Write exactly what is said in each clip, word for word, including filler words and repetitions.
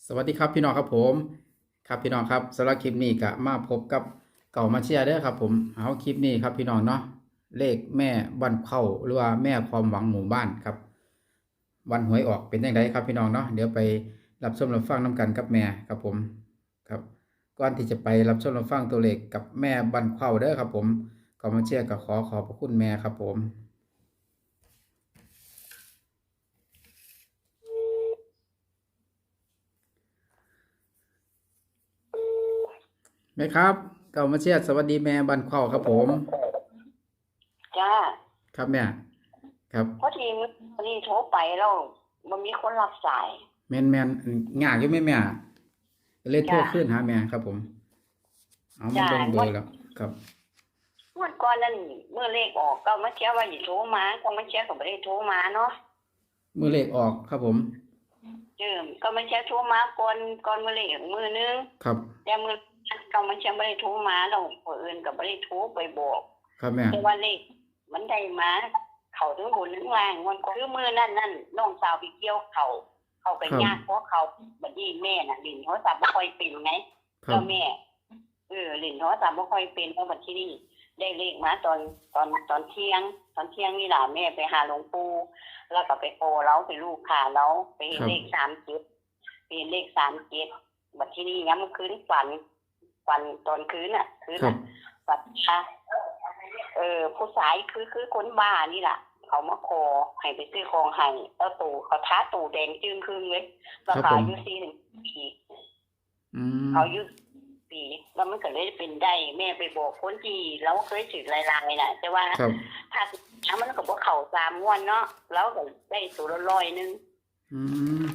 สวัสดีครับพี่น้องครับผม ครับพี่น้องครับ สำหรับคลิปนี้ก็มาพบกับเก่ามาเชียร์เด้อครับผม เอาคลิปนี้ครับพี่น้องเนาะ เลขแม่บ้านเข้าหรือว่าแม่ความหวังหมู่บ้านครับ วันหวยออกเป็นจั่งใดครับพี่น้องเนาะ เดี๋ยวไปรับชมรับฟังนำกันกับแม่ครับผม ครับ ก่อนที่จะไปรับชมรับฟังตัวเลขกับแม่บ้านเข้าเด้อครับผม เก่ามาเชียร์ก็ขอขอบพระคุณแม่ครับผม แม่ครับ เก่ามาเชียร์ สวัสดีแม่บ้านเข้าครับผม จ้า ครับแม่ ครับ พอดีมื้อนี้โทรไปแล้วบ่มีคนรับสาย แม่นแม่นๆ ยากอยู่แม่แม่ เลยโทร จ้า คืนหาแม่ครับผม เอามา จ้า เบิ่งเบอร์แล้วครับ งวดก่อนนั่นมื้อเลขออกเก่ามาเชียร์ว่าสิโทรมาเก่ามาเชียร์ก็บ่ได้โทรมาเนาะ มื้อเลขออกครับผม เออเก่ามาเชียร์โทรมาก่อนก่อนมื้อเลขมื้อนึง ครับ แต่มื้อเก่ามาเชียร์บ่ได้โทรมาแล้วผู้อื่นก็บ่ได้โทรไปบอก ครับแม่ แต่ว่าเลขมันได้มา เข้าทั้งบนทั้งล่างมันก็คือมื้อนั้นนั่นน้องสาวไปเกี่ยวเข้า เข้าไป ครับ ยากเพราะเข้าบัดนี้แม่น่ะเล่นโทรศัพท์บ่ค่อยเป็นไง ครับ เจ้าแม่ เออเล่นโทรศัพท์บ่ค่อยเป็นแล้วบัดทีนี้ได้เลขมาตอนตอนตอนเที่ยง ตอนเที่ยงนี่ล่ะแม่ไปหาหลวงปู่ แล้วก็ไปขอลาวไปลูบขาลาวไปเห็น ครับ เลขสามเจ็ด ไปเห็นเลขสามเจ็ด บัดทีนี้ยามมื้อคืนฝัน ฝันตอนคืนน่ะ คืน ครั น่ะ บ ฝันว่าเออผู้ชายคือคือคนบ้านี่ล่ะ เขามาขอให้ไปซื้อของให้แล้วโตเขาทาโตแดงจึ่งครึ่งเลย แล้ว ครับ เขา ผม อายุสี่สิบปี อืม เขาอายุสี่สิบปี แล้วมันก็เลยเป็นได้ แม่ไปบอกคนที่ลาวเคยถืกหลายๆน่ะ แต่ว่า ครับ ถ้ามันก็บ่เข้าสามงวดเนาะ ลาวก็ได้ตัวละร้อยหนึ่ง อืม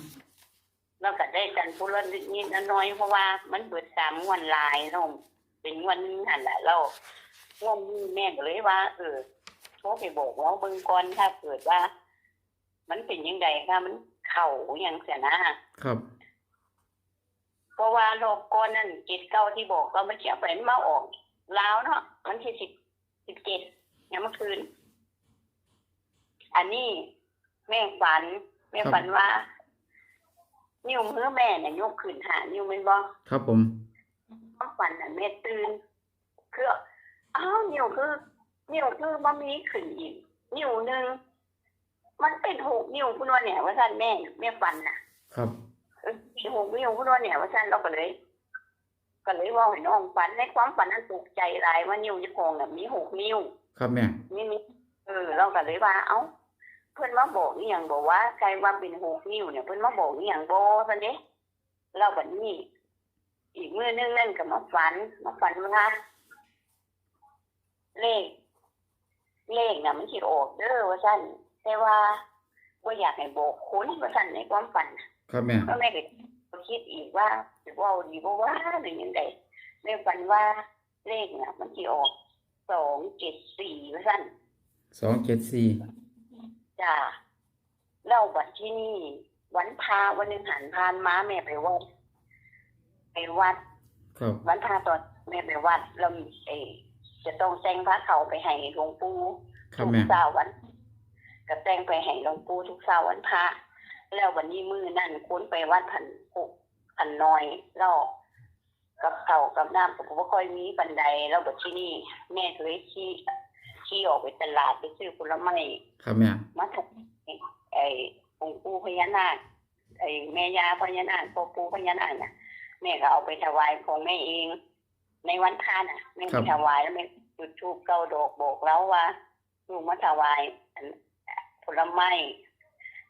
ลาวก็ได้กันผู้ละนิดๆน้อยๆเพราะว่ามันเบิดสามงวดหลายเนาะ เป็นงวดหนึ่งหั่นล่ะ แล้วงวดนี้แม่ก็เลยว่า เออ โทรไปบอกลาวเบิ่งก่อน ถ้าเกิดว่า มันเป็นจั่งใด ถ้ามันเข้าอิหยังซี้นะ ครับ เพราะว่ารอบก่อนนั่น เจ็ดเก้า ที่บอกก็มันเขียนไปมันมาออกลาวเนาะ วันที่สิบ สิบเจ็ด ยามมื้อคืน อันนี้แม่ฝัน แม่ ครับ ฝันว่า นิ้วมือแม่น่ะยกขึ้นห้านิ้วแม่นบ่ ครับผม ความฝันน่ะแม่ตื่น คือ อ้าว นิ้วคือ นิ้วคือบ่มีขึ้นอีก นิ้วหนึ่ง มันเป็นหกนิ้วพุ้นว่าเนี่ย ว่าซั่นแม่ แม่ฝันน่ะ ครับ เออ เป็นหกนิ้วพุ้นว่าเนี่ย ว่าซั่น ลาวก็เลย ก็เลยเว้าให้น้องฟัง ในความฝันนั้นตกใจหลายว่านิ้วเจ้าของน่ะมีหกนิ้ว ครับแม่ นี่นี่ เออ ลาวก็เลยว่า เอ้า เพิ่นมาบอกอีหยังบ่วะ ใครว่าเป็นหกนิ้วเนี่ย เพิ่นมาบอกอีหยังบ่ ซั่นเด้ แล้วบัดนี้ อีกมื้อนึงนั่นก็มาฝัน มาฝันว่า เลข เลขน่ะมันสิออกเด้อ ว่าซั่น แต่ว่าบ่อยากให้บอกคน ว่าซั่น ในความฝันน่ะ ครับแม่ แล้วแม่ก็คิดอีกว่า สิเว้าดีบ่วะ หรือจั่งใด แม่ฝันว่าเลขน่ะมันสิออก สองเจ็ดสี่ ว่าซั่น สองเจ็ดสี่ จ้า แล้วบัดที่นี่ วันพระวันหนึ่งหันผ่านมาแม่ไปวัด ไปวัด ครับ วันพระตอนแม่ไปวัด แล้วเออจะต้องแต่งพาเข้าไปให้หลวงปู่ ครับ ทุก แม่ เช้าวัน ก็แต่งไปให้หลวงปู่ทุกเช้าวันพระ แล้ววันนี้มื้อนั้นคนไปวัดพันหกพันน้อย แล้วกับข้าวกับน้ำก็บ่ค่อยมีปานใด แล้วบัดที่นี่แม่ก็เลยขี่ ขี่ออกไปตลาดไปซื้อผลไม้ ครับแม่ มาถวายไอ้องค์ปู่พญานาค ไอ้แม่ย่าพญานาค พ่อปู่พญานาคน่ะ แม่ก็เอาไปถวายของแม่เอง ในวันพระน่ะ แม่ ครั ไป บ ถวายแล้วแม่จุดธูปเก้าดอกบอกลาวว่า ลูกมาถวายอันผลไม้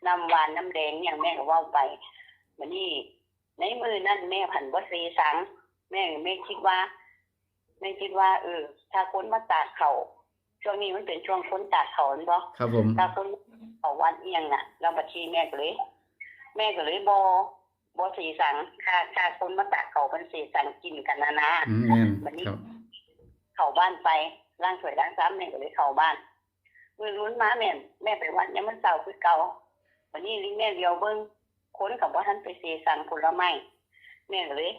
น้ำหวานน้ำแดงเนี่ย แม่ก็เว้าไป บัดนี้ ในมื้อนั้นแม่ผันบ่เสสัง แม่ แม่คิดว่า แม่คิดว่า เออ ถ้าคนมาตากข้าว ช่วงนี้มันเป็นช่วงคนตากข้าวแม่นบ่ ครับผม ถ้าคนเข้าวัดอีหยังน่ะ แล้วบัดนี้แม่ก็เลย แม่ก็เลยบ่ บ่เสสัง ถ้า ถ้าคนมาตากข้าวเพิ่นเสสังกินกันนะนะ อืม แม่น บัดนี้ ครับ เข้าบ้านไป ล้างถ้วยล้างชาม แม่ก็เลยเข้าบ้าน มื้อรุ่นมาแม่ แม่ไปวัดยามมื้อเช้าคือเก่า บัดนี้แม่เหลียวเบิ่ง คนก็บ่ทันไปเสสังผลไม้ แม่ก็เลย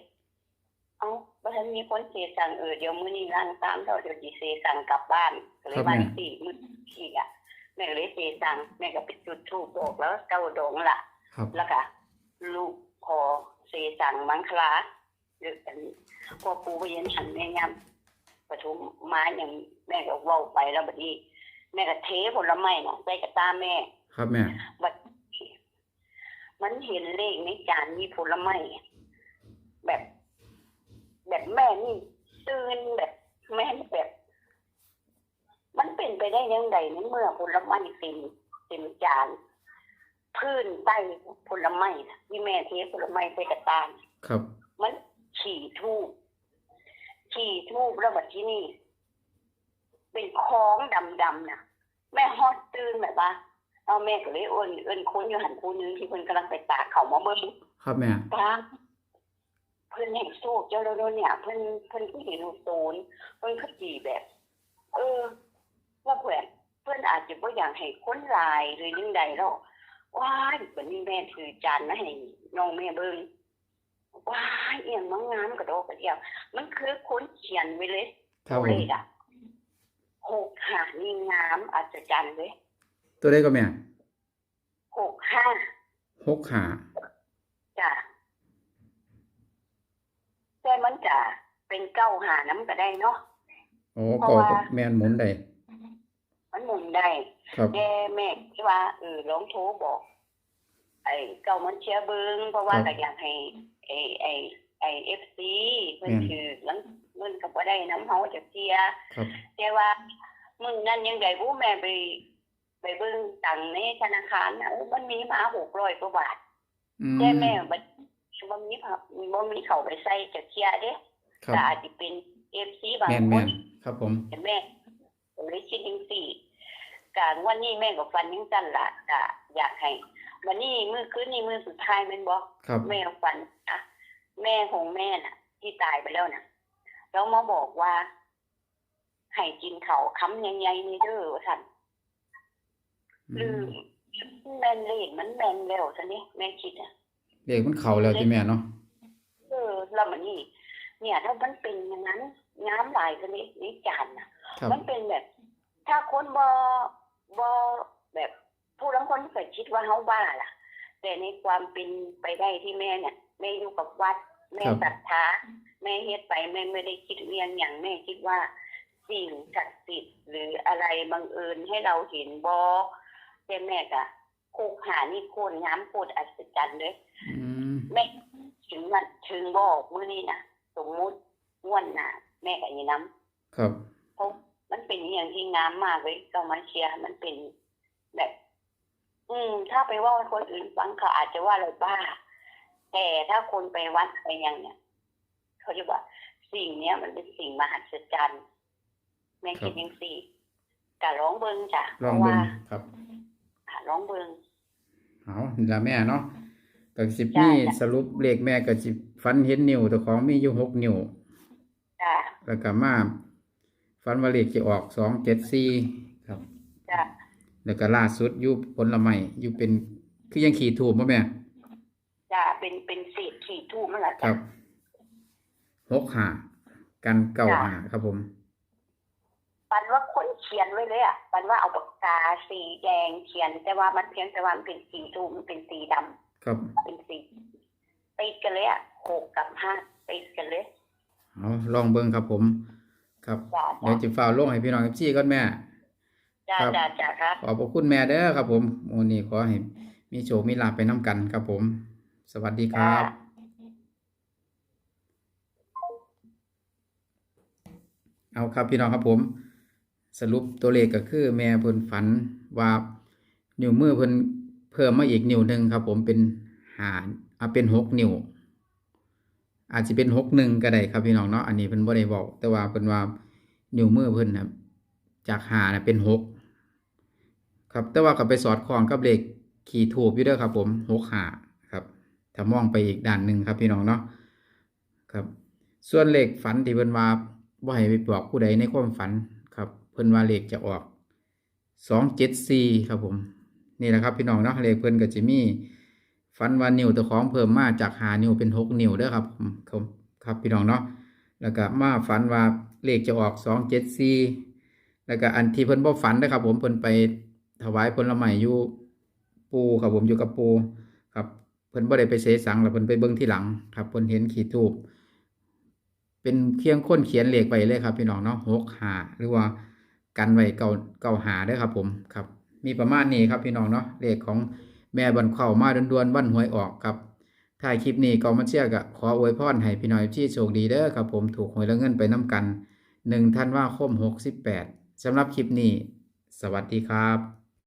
เอ้า บ่ทันมีคนเสสัง เออ เดี๋ยวมื้อนี้ล้างชามแล้ว เดี๋ยวสิเสสังกลับบ้าน ก็เลย ครับ ว่า แม่ จั่งซี้ มื้ออีกอ่ะ แม่ก็เลยเสสัง แม่ก็ไปจุดธูปบอกลาวเก้าดอกนั่นล่ะ ครับ แล้วก็ลูกขอ เสสังมังคลา หรืออันพวกครูไปเรียนฉันแม่ย่ำปทุมมาอย่างแม่ก็เว้าไปแล้วบัดนี้ แม่ก็เทผลไม้น่ะใส่กระตาแม่ ครับแม่ บัดมันเห็นเลขในจานมีผลไม้ แบบ แบบแม่นี่ตื่นแบบ แม่นี่แบบ มันเป็นไปได้ยังไงในเมื่อผลไม้เต็มเต็มจาน พื้นใต้ผลไม้น่ะที่แม่เทผลไม้ใส่กระตาน่ะ ครับ มันขี้ธูป ขี้ธูปแล้วบัดที่นี่ เป็นของดำๆน่ะ แม่ฮอดตื่นแบบว่า เอาแม่ก็เลยเอิ้นเอิ้นคนอยู่หันผู้หนึงที่เพิ่นกำลังไปตากเขามาเบิ่ง ครับแม่ ตาเพิ่นให้โชคเจ้าแล้วเด้อเนี่ย เพิ่นเพิ่นคือเห็นลูกโตนเพิ่นคือสิแบบ เออ ว่าเพิ่นเพิ่นอาจจะบ่อยากให้คนหลายหรือยังใดแล้ว ว้ายบัดนี้แม่ถือจานมาให้น้องแม่เบิ่ง ว้าย อีหยังมางามกระดอกกระเดี่ย มันคือคนเขียนไว้เลย ครับผม ตัวเลขอะ หกห้า นี่งามอัศจรรย์เลย ตัวใดก็แม่ หกห้า หกห้า จ้ะ แต่มันจะเป็นเก้าห้า นำก็ได้เนาะ โอ้ เพราะว่า ก็แม่นหมุนได้ มันหมุนได้ ครับ แต่แม่คิดว่า เออ ลองโทรบอก ไอ้เก่ามันเชียร์เบิ่ง เพราะว่า ครับ ก็อยากให้ ไอ้ ไอ้ ไอ้ เอฟซี เพิ่น แม่น ถือหลังเงินก็บ่ได้นำเฮาจักเที่ย ครับ แต่ว่ามื้อนั้นยังได้ โอ้ แม่ไป ไปเบิ่งตังค์ในธนาคารนะ โอ้ มันมีมา หกร้อยกว่าบาท อืม แต่แม่บ่ บ่มีพะ บ่มีเข้าไปใส่จักเที่ยเด้ ครับ ก็อาจสิเป็น เอฟซี บาง แม่น ค แม่ น น ครับผม แม่ก็เลยคิดจังซี่ กะงวดนี้แม่ก็ฝันจังซั่นล่ะ กะอยากให้ วันนี้มื้อคืนนี้มื้อสุดท้ายแม่นบ่ ครับ แม่ฝันนะ แม่ของแม่น่ะ ที่ตายไปแล้วน่ะ แล้วมาบอกว่า ให้กินข้าวคำใหญ่ๆนี่เด้อ ว่าซั่น อื ลื ม ม แม่นเลขมันแม่นแล้วซั่นเด้ แม่คิดอะ เลขมันเข้าแล้วติแม่เนาะ เออ แล้วมันนี่ เนี่ย ถ้ามันเป็นอย่างนั้น งามหลายซั่นเด้ ในจานน่ะ ครับ มันเป็นแบบ ถ้าคนบ่ บ่ แบบ ผู้ลางคนก็คิดว่าเฮาบ้าล่ะ แต่ในความเป็นไปได้ที่แม่เนี่ย แม่อยู่กับวัด แม่ ครับ ศรัทธา แม่เฮ็ดไป แม่ไม่ได้คิดเวียงหยัง แม่คิดว่าสิ่งศักดิ์สิทธิ์หรืออะไรบังเอิญให้เราเห็นบ่ แต่แม่ก็ หกห้า นี่โคตรงาม โคตรอัศจรรย์เลย อืม แม่ถึงวัน ถึงบอกมื้อนี้นะ สมมุติงวดหน้า แม่ก็สินำ ครับ เพราะมันเป็นอหย่างที่งามมากเลย เจ้ามาเชียร์ มันเป็นแบบ อืม ถ้าไปเว้าให้คนอื่นฟัง เขาอาจจะว่าเราบ้า แต่ถ้าคนไปวัดไปหยังเนี่ย เขาจะว่า สิ่งเนี้ยมันเป็นสิ่งมหัศจรรย์ แม่คิด ครับ จังซี่ ก็ลองเบิ่งจ้ะ ลองเบิ่ง พราะว่า ครับ อ่ะ ลองเบิ่ง เอานี่ล่ะแม่เนาะ ก็สิ จ้ะ มี จ้ะ สรุปเลขแม่ก็สิฝันเห็นนิ้วเจ้าของมีอยู่หกนิ้ว จ้ะ แล้วก็มาฝันว่าเลขจะออก สองเจ็ดสี่ ครับ จ้ะ แล้วก็ล่าสุดอยู่ผลไม้อยู่เป็น คือยังขี้ธูปบ่แม่ จ้ะ เป็น เป็นเศษขี้ธูปนั่นแหละ ครั จ้ะ บ หกห้า กัน เก้าห้า ครับผม ฝันว่าคนเขียนไว้เลยอ่ะ ฝันว่าเอาปากกาสีแดงเขียน แต่ว่ามันเพียงแต่ว่ามันเป็นสีธูป มันเป็นสีดำ ครับ เป็นสี ติดกันเลยอ่ะ หกกับห้า ติดกันเลย เอาลองเบิ่งครับผม ครับ จ้ะ จ้ะ เดี๋ยวจะฟ้าวลงให้พี่น้อง เอฟซี ก่อนแม่ จ้ะ ครับ จ้ะ จ้ะ ครับ ขอบพระคุณแม่เด้อครับผม มื้อนี้ขอให้มีโชคมีลาภไปนำกันครับผม สวัสดีครับ จ้ะ เอาครับพี่น้องครับผม สรุปตัวเลขก็คือแม่เพิ่นฝันว่านิ้วมือเพิ่นเพิ่มมาอีกนิ้วหนึ่งครับผม เป็นห้า อ่ะ เป็นหกนิ้ว อาจสิเป็นหกหนึ่งก็ได้ครับพี่น้องเนาะ อันนี้เพิ่นบ่ได้บอก แต่ว่าเพิ่นว่านิ้วมือเพิ่นน่ะ จากห้าน่ะเป็นหก ครับ แต่ว่าก็ไปสอดคล้องกับเลขขี้ธูปอยู่เด้อครับผม หกห้า ครับ ถ้ามองไปอีกด้านหนึ่งครับพี่น้องเนาะ ครับ ส่วนเลขฝันที่เพิ่นว่าบ่ให้ไปบอกผู้ใดในความฝันครับ เพิ่นว่าเลขจะออก สองเจ็ดสี่ ครับผม นี่แหละครับพี่น้องเนาะ เลขเพิ่นก็จะมี ฝันว่านิ้วเจ้าของเพิ่มมาจากห้านิ้วเป็นหกนิ้วเด้อครับผม ครับ ครับพี่น้องเนาะ แล้วก็มาฝันว่าเลขจะออก สองเจ็ดสี่ แล้วก็อันที่เพิ่นบ่ฝันนะครับผม เพิ่นไปถวายผลไม้อยู่ปู่ครับผม อยู่กับปู่ครับ เพิ่นบ่ได้ไปเสสัง แล้วเพิ่นไปเบิ่งทีหลังครับ เพิ่นเห็นขีดธูป เป็นเพียงคนเขียนเลขไว้เลยครับพี่น้องเนาะ หกห้า หรือว่ากันไว้ เก้า เก้าห้า เด้อครับผม ครับ มีประมาณนี้ครับพี่น้องเนาะ เลขของแม่บ้านเข้ามาด่วนๆ วันหวยออกครับ ท้ายคลิปนี้ เก่ามาเชียร์ ก็ขออวยพรให้พี่น้อง เอฟซี โชคดีเด้อครับผม ถูกหวยและเงินไปนำกัน หนึ่ง ธันวาคม หกสิบแปด สำหรับคลิปนี้ สวัสดีครับ